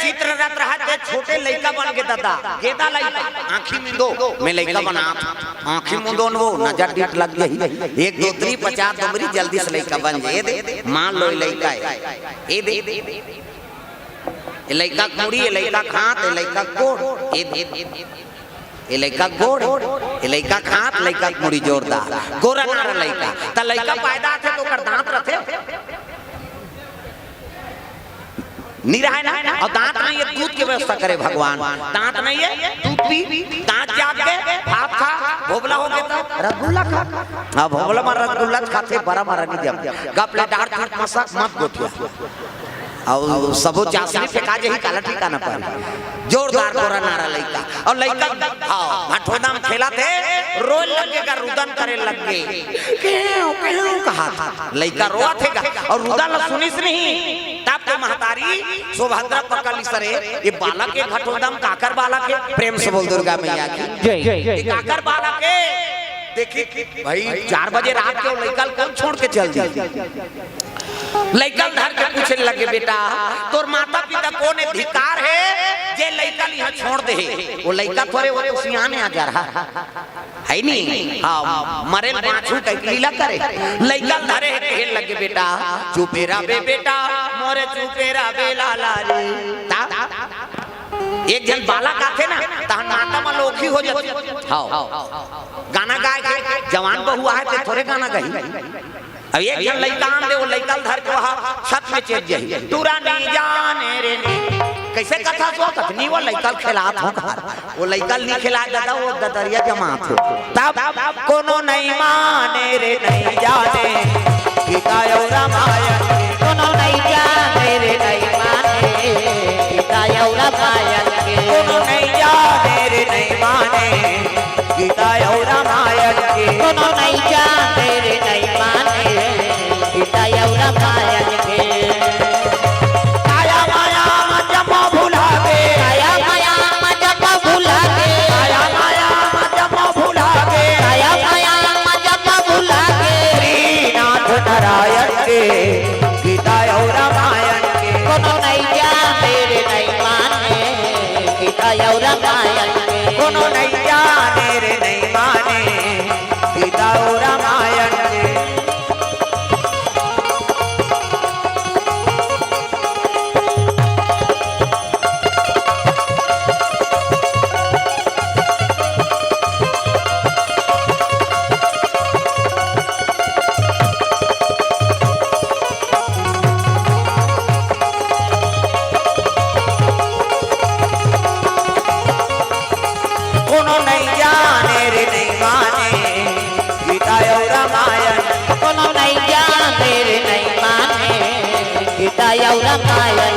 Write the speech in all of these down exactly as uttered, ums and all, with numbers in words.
चित्ररथ रहा, ते छोटे लइका बन गे ददा, गेदा लइका, आँखी मुंदो, मैं लइका बनात हँव, आँखी मुंदो न वो, नजर डीठ लग जाही, एक दो तीन पचास दो मेरी जल्दी से लइका बन जाए, ए दे, मान लो ए लइका हे, ए दे, ए लइका के मुड़ी, ए लइका के हाथ, ए लइका के गोड़, ए दे, ए लइका के गोड़, ए लइका के हाथ, लइका के मुड़ी जोरदार, गोरा नारा लइका, त लइका पैदा आथे त ओकर दांत रथे। नी रहय ना, अउ दांत नइ हे, दूध के व्यवस्था करे भगवान। दांत नइ हे, दूध पी, दांत जाग गे, भात खा, भोभला हो गे त रसगुल्ला खा। अब भोभला म रसगुल्ला खाथे, बरा म रनी जम। गप ले डार चूट मसक मत गोठिया। अउ सबो चासनी फेंका जाही, काला ठिकाना पर। जोरदार गोरा नारा लइका। अउ लइका, हाँ, भटोदा म खेलत हे, रोए लग गे गा, रुदन करे लग गे। केव, केव कहत हे। लइका रोवत हे गा, अउ रुदन ल सुनिस नहीं। तब तो महतारी सुभद्रा पकड़ लिस रे, ये बालक हे भटोदा म, काकर बालक हे? प्रेम से बोल दुर्गा मैया की। जय। ये काकर बालक हे? देखी भाई, चार बजे रात के वो लइका ल कोन छोड़ के चल दी? लइका ल धर के पूछे लगे, बेटा, तोर माता पिता कोन हे, धिक्कार हे, जे लइका ल इहाँ छोड़ दे हे? वो लइका थोरे, वो तो सियान हे, आ जा रहा। हे नी? हाँ, मरे ल बाँचहूँ कहिके लीला करे। लइका ल धरे हे, कहे लगे, बेटा, चुपे रह बे बेटा, मोरे चुपे रह बे लाला रे। ता? एक झन बालक आथे ना, तहन माता मन ल ओखी हो जाथे। हाँ। गाना गाय के जवान बहू आहे, ते थोरे गाना गाही। अब एक झन लइका आन दे, वो लइका ल धर के वहाँ छत में चढ़ जाही। टूरा नी जाने रे नी। कइसे कथा सो कथनी वो लइका ल खेलात हो घर। वो लइका ल नी खेलाय ददा, वो ददरिया जमात हो। तब कोनो नइ माने रे नइ जाने गीता अउ रामायण के। कोनो नइ जाने रे नइ माने गीता अउ रामायण के। कोनो नइ जाने रे नइ माने गीता अउ रामायण के। कोनो नइ जाने रे नइ माने गीता अउ रामायण के। काया माया म जम्मो भुला गे। काया माया म जम्मो भुला गे। काया माया म जम्मो भुला गे। काया माया म जम्मो भुला गे। श्रीनाथ नारायण के गीता अउ रामायण के। कोनो नइ जाने रे नइ माने गीता अउ रामायण के। कोनो नइ जाने रे नइ माने गीता अउ रामायण के। कोनो नइ जाने रे नइ माने गीता अउ रामायण। कोनो नइ जाने रे नइ माने गीता अउ रामायण।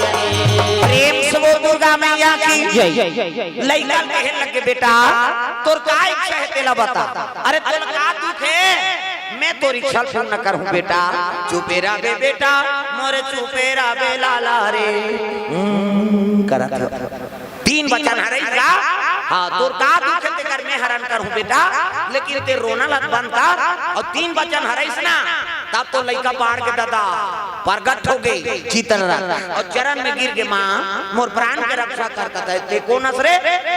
प्रेम से बोल दुर्गा मैया की जय। लइका ल कहे लगे, बेटा, तोर का इच्छा हे, तेला बता। अरे, तोला का दुख हे? मैं तोर इच्छा ल पूर्ण करहूँ, बेटा। चुपे रह बे, बेटा, मोरे चुपे रह बे, लाला रे। हम्म, करत हे। तीन बचन हरइस का? हाँ, तोर का दुख हे, तेकर मैं हरन करहूँ, बेटा। लेकिन ते रोना ल बंद कर, अउ तीन बचन हरइस ना, तब तो लइका बाढ़ के ददा परगट हो गे चित्ररथ अउ चरण में गिर गे, माँ, मोर प्राण के रक्षा कर। कथे, ते कोन अस रे,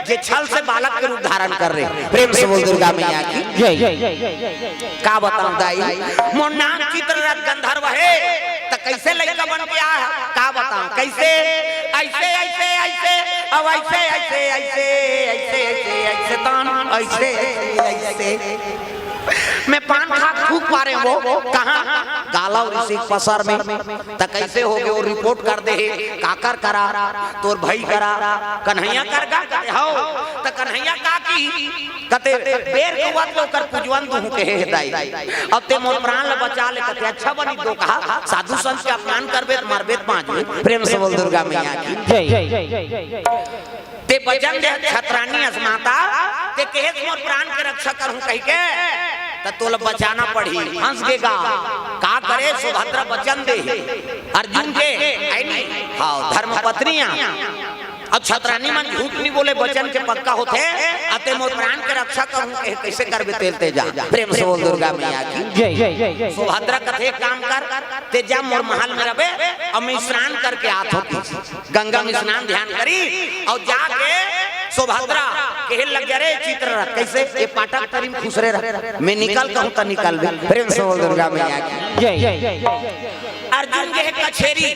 जे छल से बालक के रूप धारण कर रे? प्रेम से बोल दुर्गा मैया की जय। का बताऊं दाई, मोर नाम चित्ररथ गंधर्व हे, त कइसे लइका बन के आय? का बताऊं, कइसे? अइसे, अइसे, अइसे, अउ अइसे, अइसे, अइसे, अइसे, अइसे, अइसे, तान, अइसे, अइसे, अइसे। मैं पान खा थूक पारे वो, कहाँ? गाला अउ ऋषि के पसर में। त कइसे हो गे? वो रिपोर्ट कर दे हे, काकर करा? तोर भई करा, कन्हैया कर गा? कथे, हव। त कन्हैया का की? कथे, बेर के वत ओकर पूजवन दूहूं कहे हे दाई। अब ते मोर प्राण ल बचा ले, कथे, अच्छा बनी तो कहा, साधु संत के अपमान करबे त मरबे त बाँचबे। प्रेम से बोल दुर्गा मैया की जय। ते बचन दे छतरानी अस माता, ते कहेस मोर प्राण के रक्षा करहूं कहिके, त तोला बचाना पड़ही। हंस गे गा, का करे सुभद्रा बचन दे अर्जुन के, अइ नी? हाँ, धर्मपत्नियां। अब छतरानी मन झूठ नी बोले, बचन के पक्का होथे। अते मोर प्राण के रक्षा करहूं कहे, कइसे करबे तेल ते जा। प्रेम से बोल दुर्गा मैया की जय। सुभद्रा कथे, एक काम कर, ते जा मोर महल में रबे, अब मैं स्नान करके आत हों, गंगा में स्नान ध्यान करी, अउ जाके सुभद्रा कहे लग गया, "रे चित्ररथ, कइसे ये पाटक तरी म खुसरे रह, मैं निकल कहूँ त निकलबे।" प्रेम से बोल दुर्गा मैया की। जय। अर्जुन गे हे कछेरी,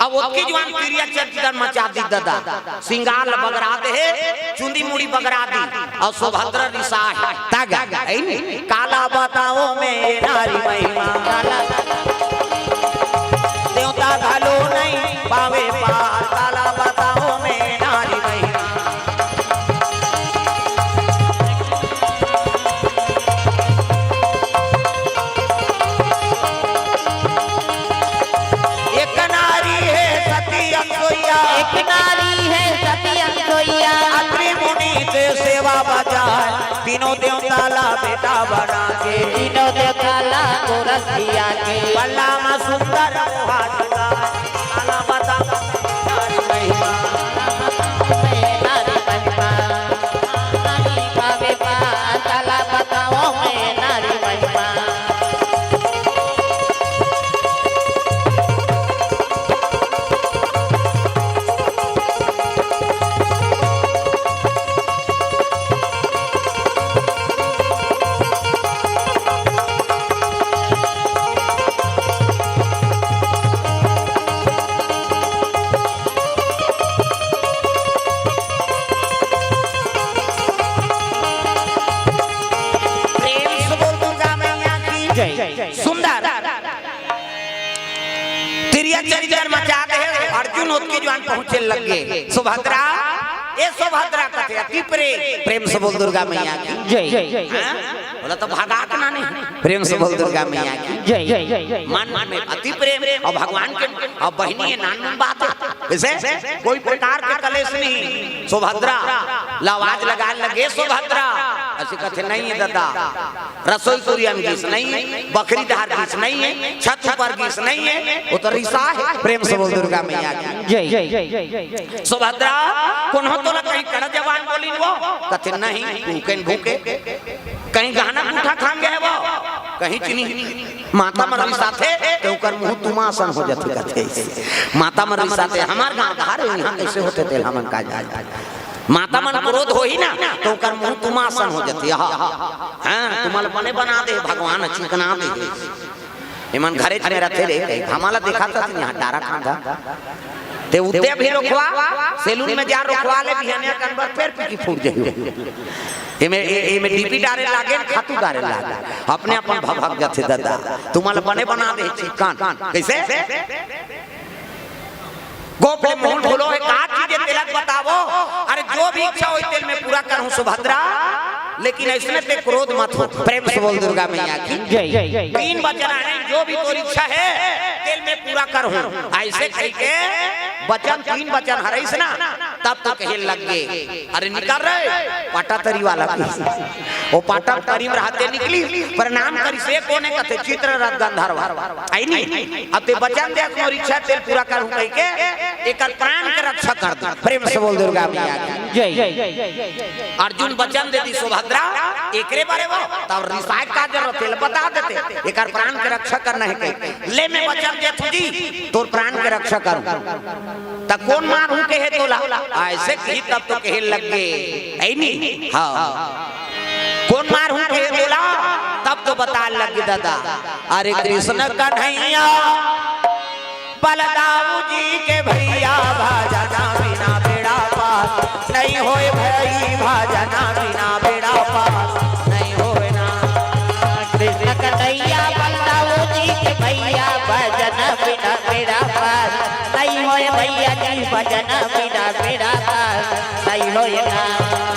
अब ओतकी जुवार तिरिया चरित्र मचा दिस ददा। सिंगार ल बगरा दे हे, चुंदी मुड़ी बगरा दिस, अउ सुभद्रा रिसाय हे। तगा, हे नी? काला बतावंव मैं ये नारी महिमा। काला देवता घलो नइ पावे पार। काला बतावंव मैं ये नारी महिमा। एक नारी हे सती अनसुइया। एक नारी हे सती अनसुइया। अत्रि मुनि के सेवा बजाय, तीनों देवता ला बेटा बना के। तीनों देवता ला गोरखिया के। बल्ला म सुंदर मोहा जुगाय। काला बतावंव मैं नारी महिमा। नारी पावे पार, काला बतावंव मैं नारी महिमा। प्रेम से बोल दुर्गा मैया की। जय। सुंदर। तिरिया चरित्र मचा दे हे, अर्जुन ओतकी जुवार पहुंचे लग गे। सुभद्रा, ए सुभद्रा कथे, अति प्रेम। प्रेम से बोल दुर्गा मैया की। जय। हाँ? बोला त भगात ना नहीं। प्रेम से बोल दुर्गा मैया की। जय। मन में अति प्रेम अउ भगवान के, अउ बहिनी हे, नानमुन बात हे। कइसे? कोई प्रकार के कलेश नहीं। सुभद्रा ला आवाज लगाय लगे, "सुभद्रा।" अइसे कथे, "नहीं ददा।" रसोई कुरिया म गीस नइ हे, बखरी डहर गीस नइ हे, छत ऊपर गीस नइ हे, ओ तो रिसाय हे। प्रेम से बोल दुर्गा मैया की। जय। सुभद्रा, कोनो तोला कहीं कड़ा जबान बोलिन वो? कथे नहीं, भूखे न भूखे। कहीं गहना गुठा खान गे हे वो? कहीं चीनी। माता मन रिसाथे, त ओकर मुंह तुमा असन हो जाथे, कथे। माता मन रिसाथे, हमर गांव धार हे, इहां कइसे होथे तेला हमन का जाय। माता मन क्रोध होही ना, त ओकर मुंह तुमा असन हो जाथे। हाँ, हाँ, तुमन ल बने बना दे भगवान, चिकना दे। एमन घरेच में रथे रे, हमन ला देखात हस इहां डारा खांधा। ते उते भी रोखवा, सैलून में जा रोखवा ले, बिहनिया कन बर फेर पीकी फूट जाही। एमे, ए-, एमे डीपी डारे लागे, खातू डारे लागे। अपने अपन भभक जाथे ददा। तुमन ल बने बना दे चिकन। कइसे? गोप ले मुंह ढोलो हे, का चीज हे तेला बतावो। अरे जो भी इच्छा होही तेला मैं पूरा करहूं सुभद्रा, लेकिन अइसने ते क्रोध मत हो। प्रेम से बोल दुर्गा मैया की। जय। तीन बचन हे, जो भी तोर इच्छा हे तेला मैं पूरा करहूं। अइसे कहिके बचन, तीन बचन हरइस ना, तब तो कहे लग गे। अरे निकल रे, पाटा तरी वाला की। ओ पाटा तरी म रहते निकलिस, प्रणाम करिस, ए कोन ए कथे चित्ररथ गंधर्व। अइ नी, अब ते बचन दे मोर इच्छा तेला पूरा करहूं कहिके, एकर प्राण के रक्षा कर दे। प्रेम से बोल दुर्गा मैया की। जय। अर्जुन बचन दे दिस सुभद्रा, एकरे बारे वो, तब रिसाय का जरूरत हे, बता देते, एकर प्राण के रक्षा करना हे कहिके। ले मैं बचन देत हूं जी, तोर प्राण के रक्षा करहूं। त कोन मारहूं कहे तोला? अइसे कही तब तो कहे लग गे, अइ नी? हाँ। कोन मारहूं कहे तोला? तब तो बताय लग गे ददा। अरे कृष्ण कन्हैया बलदाऊ जी के भइया, भजना बिना बेड़ा पार नइ होय भई, भजना बिना बेड़ा पार नइ होय ना। कृष्ण कन्हैया बलदाऊ जी के भइया, भजना बिना बेड़ा पार नइ होय भइया जी, भजना बिना बेड़ा पार नइ होय ना।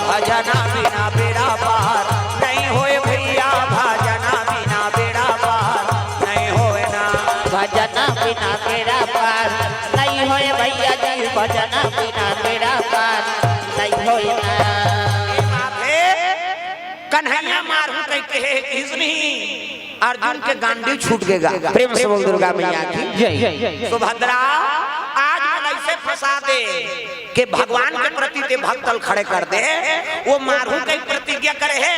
भजना बिना बेड़ा पार नइ होय भइया, भजना बिना बेड़ा पार नइ होय ना। भजना बिना बेड़ा पार नइ होय भइया जी, भजना बिना बेड़ा पार नइ होय ना। कन्हैया मारहूं कहिके कहे किस नहीं, अर्जुन के गांडी छूट गे गा। प्रेम से बोल दुर्गा मैया की। जय। सुभद्रा, आज मन अइसे फंसा दे के भगवान के प्रति ते भक्त ल खड़े कर दे। ओ मारहूं कहिके प्रतिज्ञा करे हे,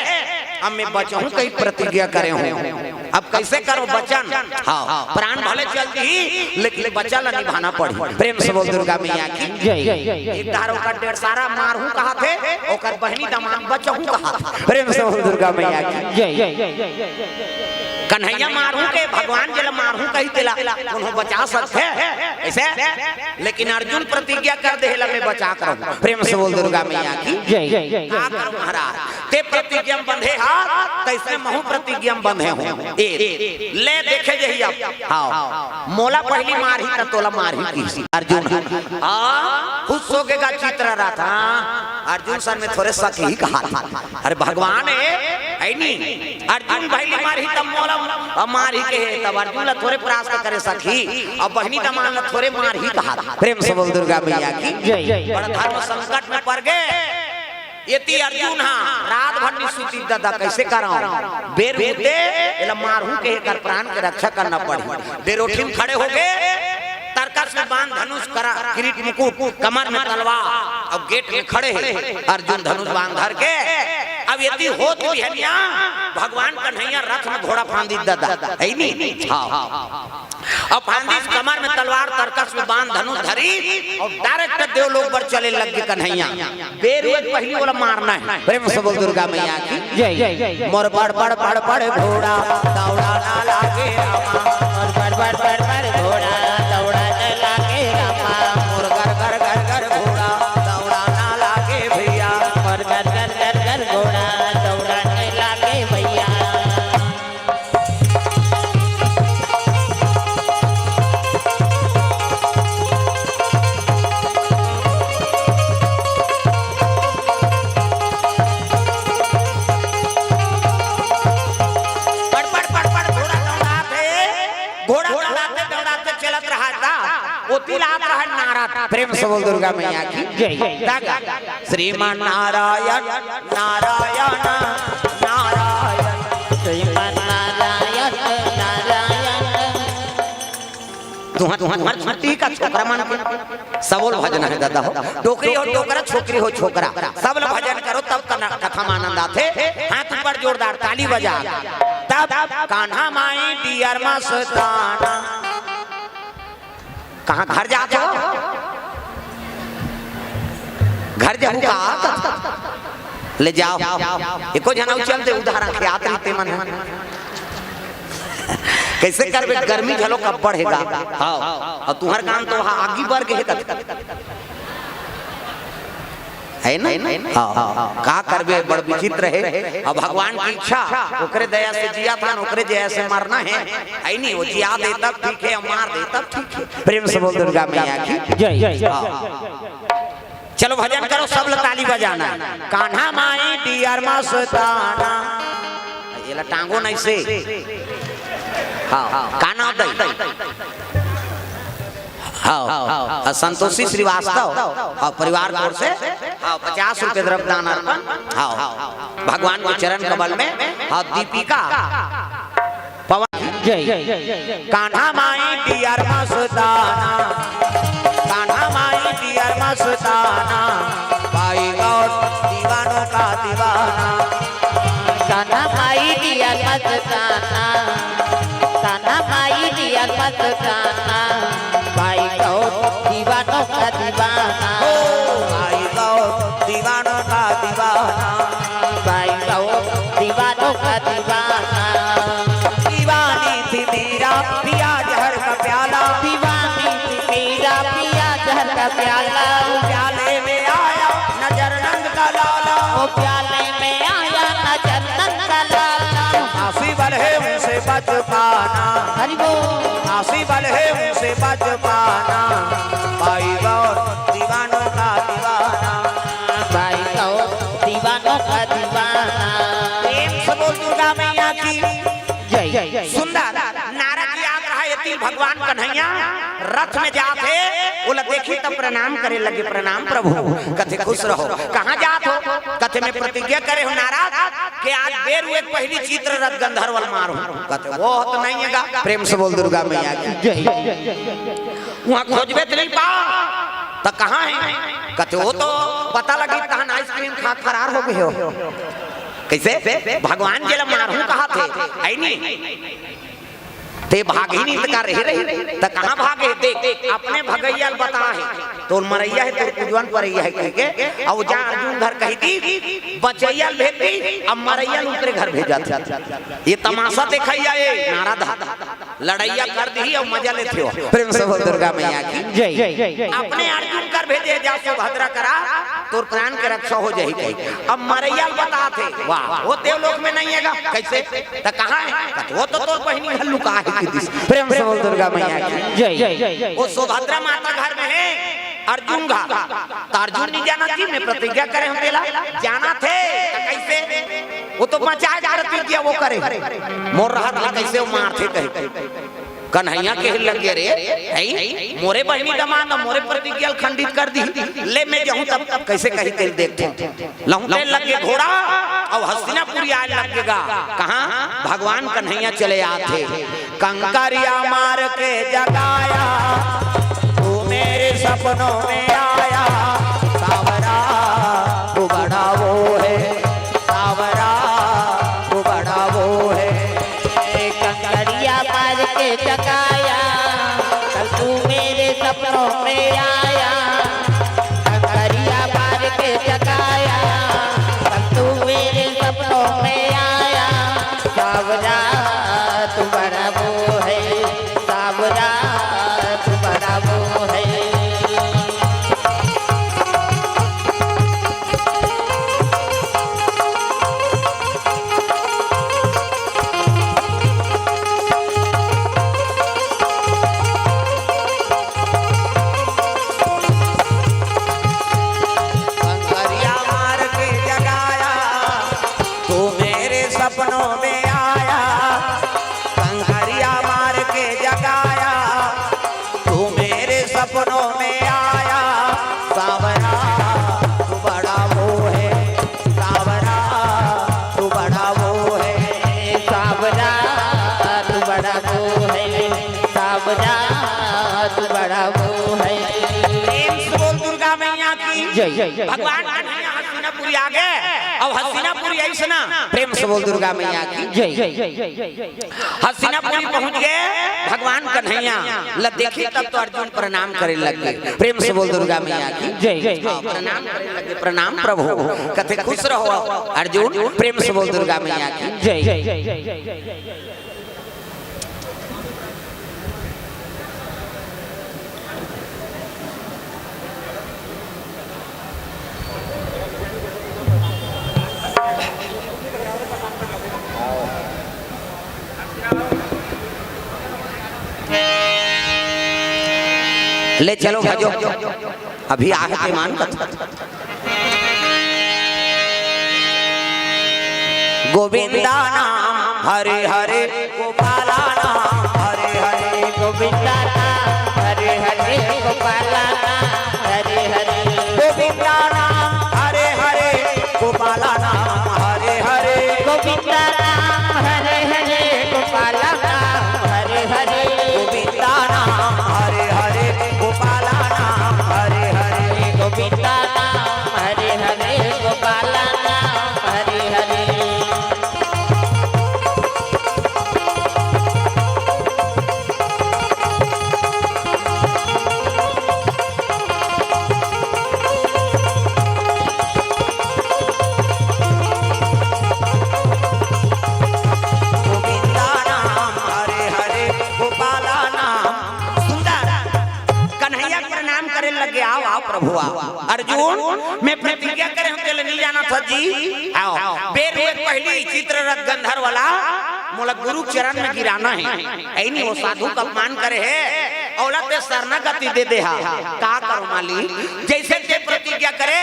अब मैं बचहूं कहिके प्रतिज्ञा करे हूं। अब कइसे करो बचन? हाँ, प्राण भले चल दिही, लेकिन बचन ला निभाना पड़ही। प्रेम से बोल दुर्गा मैया की। जय। एक धार ओकर डेढ़ सारा मारहूँ कहाथे, ओकर बहिनी दमांद बचहूँ कहाथे। प्रेम से बोल दुर्गा मैया की। जय। कन्हैया मारहूँ के, भगवान जेला मारहूँ कही तेला कोनो बचा सकथे? अइसे? लेकिन अर्जुन प्रतिज्ञा कर दे, "ला मैं बचा के रहूँ।" प्रेम से बोल दुर्गा मैया की। जय। का करूँ महाराज? ते प्रतिज्ञा में बंधे हस, तइसने महूँ प्रतिज्ञा में बंधे हँव। ए, ले देखे जही अब। हाँ। मोला पहिली मारही त तोला मारही किहिस अर्जुन। हाँ, खुश होके गा चित्ररथ। हाँ, अर्जुन सन में थोरे सक ही कहा था। अरे भगवान हे, है नी? अर्जुन पहिली मारही तब मोला मारही के हे, तब अर्जुन ला थोरे परास्त करे सकही, अउ बहिनी दमांद ला थोरे मारही कहा। प्रेम से बोल दुर्गा मैया की। जय। बड़ा धर्म संकट में पड़ गे। एती अर्जुन हा रात भर नी सुतिस ददा, कइसे करँव? बेर होते एला मारहूँ के एकर प्राण के रक्षा करना पड़ही। बेर उठिन खड़े होगे, तरकस में बाण धनुष करा, किरीट मुकुट, कमर में तलवार, अउ गेट में खड़े हे अर्जुन धनुष बाण धर के। अब एती होत बिहनिया भगवान कन्हैया रथ में घोड़ा फांदिस ददा, है नी? हाँ। अब फांदिस कमर में तलवार, तरकस में बाण धनुष धरिस अउ direct देवलोक बर चले लग गे कन्हैया। बेर होय पहिली ओला मारना हे। प्रेम से बोल दुर्गा मैया की। जय। मोर बड़ बड़ बड़ बड़ घोड़ा दौड़ा ना लागे रामा। मोर बड़ बड़ बड़ बड़ घोड़ा दौड़ा ना लागे रामा। मोर गर गर गर गर घोड़ा दौड़ा ना लागे भैया। मोर गर गर गर गर घोड़ा दौड़ा ना लागे भैया। पटपट पटपट घोड़ा दौड़ात हे, घोड़ा दौड़ाते दौड़ाते चलत रहा था, ओती लात रहा नारद। प्रेम से बोल दुर्गा मैया की। जय। श्रीमान नारायण, नारायण, नारायण। श्रीमान नारायण, नारायण। तुहर, तुहर, तुहर छुट्टी का छोकरा मन के सबो ल भजन हे ददा हो। डोकरी हो डोकरा, छोकरी हो छोकरा, सब ल भजन करो, तब कना-, कथा में आनंद आथे। हाथ ऊपर जोरदार ताली बजा। तब कान्हा माई डियर मस्ताना। कहाँ घर जात हो? घर जाहू का? ले जाव। एको झन अउ चल दे, उधार आंखे आत रहिते मन ह। कइसे करबे? गर्मी घलो कब्बड़ हे गा। हाँ। अउ तुहर गांव तो हा आगी बर गे हे कथे। हे ना? हाँ, हाँ, हाँ। का करबे, बड़ विचित्र हे। अब भगवान की इच्छा, ओकरे दया से जियाथन, ओकरे दया से मरना हे। हे नी, ओ जिया दे तब ठीक हे, मार दे तब ठीक हे। प्रेम से बोल दुर्गा मैया की। जय। हाँ। चलो भजन करो, सब ल ताली बजाना। कान्हा माई डियर मस्ताना। एला टांगो नहीं से। हाँ, का नाम दई? हाँ, हाँ, संतोषी श्रीवास्तव, हाँ, परिवार की ओर से, हाँ, पचास रुपये द्रव्य दान अर्पण, हाँ, भगवान के चरण कमल में, हाँ, दीपिका, पवन। जय। कान्हा माई डियर मस्ताना, कान्हा माई डियर मस्ताना, भाई गौर दीवानों का दीवाना। कान्हा माई डियर मस्ताना, कान्हा माई डियर मस्ताना, भाई गौर दीवानों का दीवाना। ओ भाई गौर दीवानों का दीवाना। भाई गौर दीवानों का दीवाना। दीवानी थी मीरा, पिया जहर का प्याला। दीवानी थी मीरा, पिया जहर का प्याला। प्याले में आया नजर नंद का लाला। ओ प्याले में आया नजर नंद का लाला। फांसी बल है उनसे बच पाना। हरि बोल। फांसी बल है उनसे बच पाना। भाई गौर दीवानों का दीवाना। भाई गौर दीवानों का दीवाना। प्रेम से बोल दुर्गा मैया की। जय। सुंदर। नारद जी आत रहा, एती भगवान कन्हैया रथ में जात हे, ओला देखी तब प्रणाम करे लगे, "प्रणाम प्रभु।" कथे, "खुश रहो।" "कहाँ जात हो?" कथे, "मैं प्रतिज्ञा करे हँव नारद के आज बेर होय के पहिली चित्ररथ गंधर्व ल मारहूँ।" कथे, "वो तो नहीं हे गा।" प्रेम से बोल दुर्गा मैया की। जय। "वहाँ खोजबे तो नहीं पाव।" "त कहाँ हे?" कथे, "वो तो पता लगी तहन आइसक्रीम खा के फरार हो गे हो।" ऐसे भगवान जेला मारहूं कहा थे, है नी? ते भागही नहीं त का रहे रही, त कहाँ भागे? देख, अपने भगैया ल बता हे, तो मरैया हे, तोर कुजवन परैया हे कह के, अउ जा अर्जुन घर कही दी, बचैया ल भेज दी, अब मरैया ल उतरे घर भेजा थे। ये तमाशा देखैया, ये नारद हा। लड़ैया कर दी अउ मजा लेथे हो। प्रेम से बोल दुर्गा मैया की। जय। अपने अर्जुन कर भेजे, जा सुभद्रा करा, तोर प्राण के रक्षा हो जाही कही। अब मरैया ल बता थे, वाह, वो देवलोक में नहीं है गा, कैसे? त कहाँ है? त वो तो तोर बहिनी घर लुका है कि दिस। प्रेम से बोल दुर्गा मैया की। जय। वो सुभद्रा माता घर में है, अर्जुन घर। त अर्जुन नहीं जाना जी, मैं प्रतिज्ञा करे हूँ तेला, जाना थे, त कैसे? वो तो मचाए जा प्रतिज्ञा वो करे। मोर रहत ले कैसे वो मारथे कहे। कन्हैया कहे लग गए, "रे, ऐ, मोरे बहिनी दमांद, मोरे प्रतिज्ञा ल खंडित कर दी, ले मैं जाहूं तब, तब कैसे कही तेल देखते।" लहुटे लग गए घोड़ा अउ हस्तिनापुरी आए लग गए गा। कहाँ? भगवान कन्हैया चले आथे। कंकरिया मार के जगाया, तू मेरे सपनों में आया, सावरा, तू बड़ा वो है, सावरा, तू बड़ा वो है। कंकरिया मार के जगाया, कल तू मेरे सपनों में आया। कंकरिया मार के जगाया, कल तू मेरे सपनों में आया। सावरा, तू बड़ा वो है, सावरा, तू बड़ा वो है। कंकरिया मार के जगाया, तू मेरे सपनों में आया। कंकरिया मार के जगाया, तू मेरे सपनों में आया। सावरा, तू बड़ा वो है, सावरा, तू बड़ा वो है, सावरा, तू बड़ा वो है, सावरा, तू बड़ा वो है। प्रेम से बोल दुर्गा मैया की। जय। भगवान कन्हैया हस्तिनापुरी आ गए। अब हस्तिनापुरी ऐसे ना, प्रेम से बोल दुर्गा मैया की। जय। हस्तिनापुरी पहुंच गए, भगवान कन्हैया ल देखे तब तो अर्जुन प्रणाम करे लग गए। प्रेम से बोल दुर्गा मैया की। जय। हाँ, प्रणाम करे लग गए, "प्रणाम प्रभु।" कथे, "खुश रहो अर्जुन।" प्रेम से बोल दुर्गा मैया की। जय। ले चलो भजो, अभी आहे ते मान कथा। गोविंदा नाम हरे हरे, गोपाला नाम हरे हरे। गोविंदा नाम हरे हरे, गोपाला नाम हरे हरे। गोविंदा नाम हरे हरे, गोपाला नाम हरे हरे। गोविंदा नाम हरे हरे, गोपाला नाम हरे हरे। गोविंदा नाम हरे हरे, गोपाला नाम हरे हरे। गोविंदा नाम हरे हरे, गोपाला नाम हरे हरे। गोविंदा नाम हरे हरे, गोपाला नाम। सुंदर कन्हैया के प्रणाम करे लगे, "आओ, आओ प्रभु, आओ।" अर्जुन, मैं प्रतिज्ञा करे हूँ, तेले नहीं जाना था जी। आओ, बेर हुए पहली चित्ररथ गंधर्व वाला मोला गुरु चरण में गिराना है। ऐ नहीं, वो साधु का अपमान करे है, औला ते शरणागति दे दे हा। का करो माली, जैसे ते प्रतिज्ञा करे,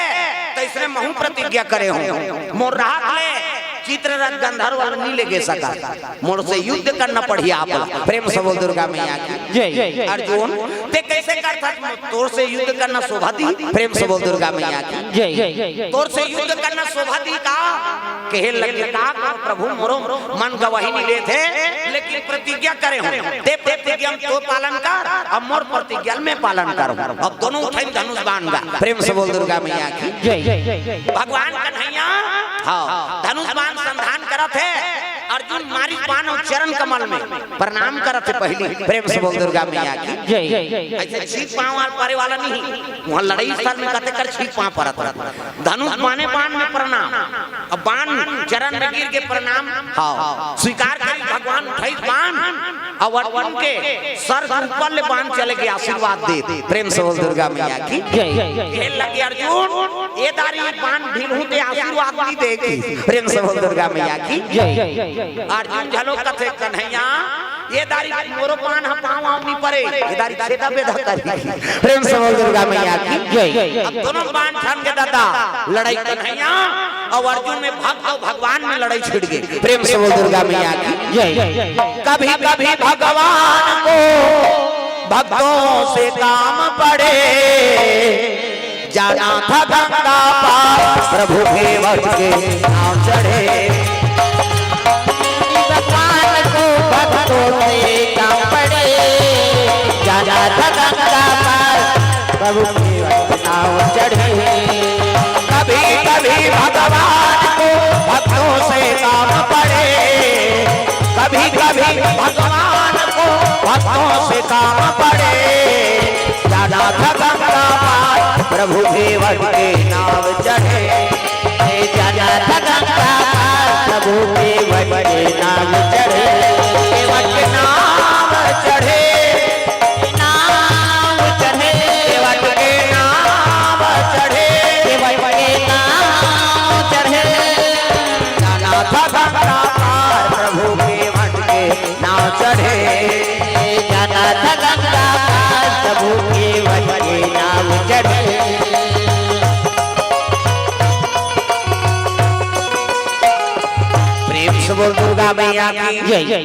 तैसने महू प्रतिज्ञा करे हूँ। मोर राहत ले चित्ररथ गंधर्व वाला नहीं ले गे सका। मोर से युद्ध करना पड़ही आप ला। प्रेम से बोल दुर्गा मैया की। जय। अर्जुन, ते कैसे करथस? तोर से युद्ध करना शोभा दी। प्रेम से बोल दुर्गा मैया की। जय। तोर से युद्ध करना शोभा दी का? कहे लगे, "का करो प्रभु, मोरो मन गवाही नहीं लेथे, लेकिन प्रतिज्ञा करे हूँ, ते प्रतिज्ञा तो पालन कर, अब मोर प्रतिज्ञा मैं पालन करूँ।" अब दोनों उठाई धनुष बाण गा। प्रेम से बोल दुर्गा मैया की। जय। भगवान कन्हैया, हाँ, धनुष बाण करत हे, अर्जुन मारिस बान अउ चरण कमल में प्रणाम करत हे। पहिली प्रेम से बोल दुर्गा मैया की। जय। ऐसे छींक पाँव वाला परे वाला नहीं, वहाँ लड़ाई स्थल में कते कर छींक पाँव परत रहत। धनुष बाने बान में प्रणाम, अब बान चरण में गिर के प्रणाम। हाँ, स्वीकार करी भगवान उठाइस बान, अब अर्जुन के सर के ऊपर ले बान चले के आशीर्वाद दे। प्रेम से बोल दुर्गा मैया की। जय। ये लगे अर्जुन, ये दारी बान ढील हूँ ते आशीर्वाद नहीं दे की। प्रेम से बोल दुर्गा मैया की। जय। अर्जुन झलो कथे कन्हैया, ये दारी मोरो बान ह पाँव आव नहीं परे, ये दारी छेदा बेदा करी। प्रेम से बोल दुर्गा मैया की। जय। अब दोनों बान ठन के दादा लड़ाई कन्हैया अउ अर्जुन में भक्त अउ भगवान में लड़ाई छिड़ गई। प्रेम से बोल दुर्गा मैया की। जय। कभी कभी भगवान को भक्तों से काम पड़े, जाना था गंगा पार प्रभु के वट के नाव चढ़े। भगवान को भक्तों से काम पड़े, जाना था गंगा पार प्रभु के वट के नाव चढ़े। कभी कभी भगवान को भक्तों से काम पड़े, कभी कभी भगवान को भक्तों से काम पड़े, जाना था गंगा पार प्रभु के वट के नाव चढ़े। जाना था गंगा पार प्रभु के वट के नाव चढ़े। वट के नाव चढ़े, नाव चढ़े, वट के नाव चढ़े, वट के नाव चढ़े। जाना था गंगा पार प्रभु के वट के नाव चढ़े। जाना था गंगा पार प्रभु के वट के नाव चढ़े। प्रेम से बोल दुर्गा मैया की। जय।